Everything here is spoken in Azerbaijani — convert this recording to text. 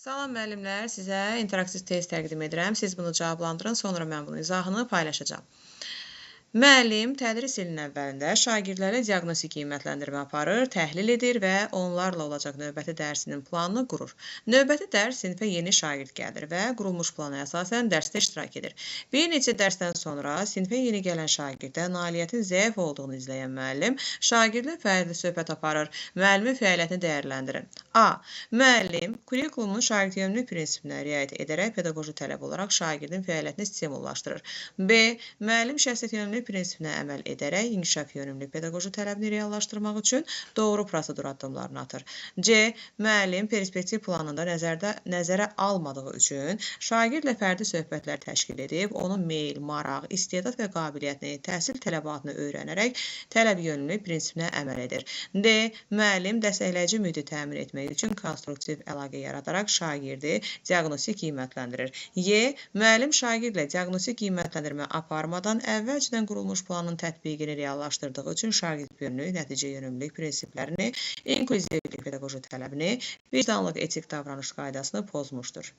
Salam müəllimlər, sizə interaktiv test təqdim edirəm. Siz bunu cavablandırın, sonra mən bunun izahını paylaşacağam. Müəllim tədris ilinin əvvəlində şagirdlərə diaqnostik qiymətləndirmə aparır, təhlil edir və onlarla olacaq növbəti dərsinin planını qurur. Növbəti dərs sinifə yeni şagird gəlir və qurulmuş plana əsasən dərsdə iştirak edir. Bir neçə dərsdən sonra sinifə yeni gələn şagirdə nailiyyətin zəif olduğunu izləyən müəllim şagirdlə fərdi söhbət aparır. Müəllimin fəaliyyətini dəyərləndirin. A. Müəllim kurikulumun şagirdyönümlü prinsipinə riayət edərək pedaqoji tələb olaraq şagirdin fəaliyyətini stimullaşdırır. B. Müəllim şəxsiyyətyönümlü prinsipinə əməl edərək inkişaf yönümlü pedaqoji tələbini reallaşdırmaq üçün doğru prosedur addımlarını atır. C. Müəllim perspektiv planında nəzərə almadığı üçün şagirdlə fərdi söhbətlər təşkil edib, onun meyl, maraq, istedad və qabiliyyətini, təhsil tələbatını öyrənərək tələb yönümlü prinsipinə əməl edir. D. Müəllim dəstəkləyici mühiti təmin etmək üçün konstruktiv əlaqə yaradaraq şagirdi diaqnostik qiymətləndirir. E. Müəllim şagirdlə diaqnostik qiymətləndirmə aparmadan əvvəlcədən qurulmuş planın tətbiqini reallaşdırdığı üçün şagirdyönümlülük, nəticəyönümlülük prinsiplərini, inklüzivlik pedaqoji tələbini, vicdanlıq etik davranış qaydasını pozmuşdur.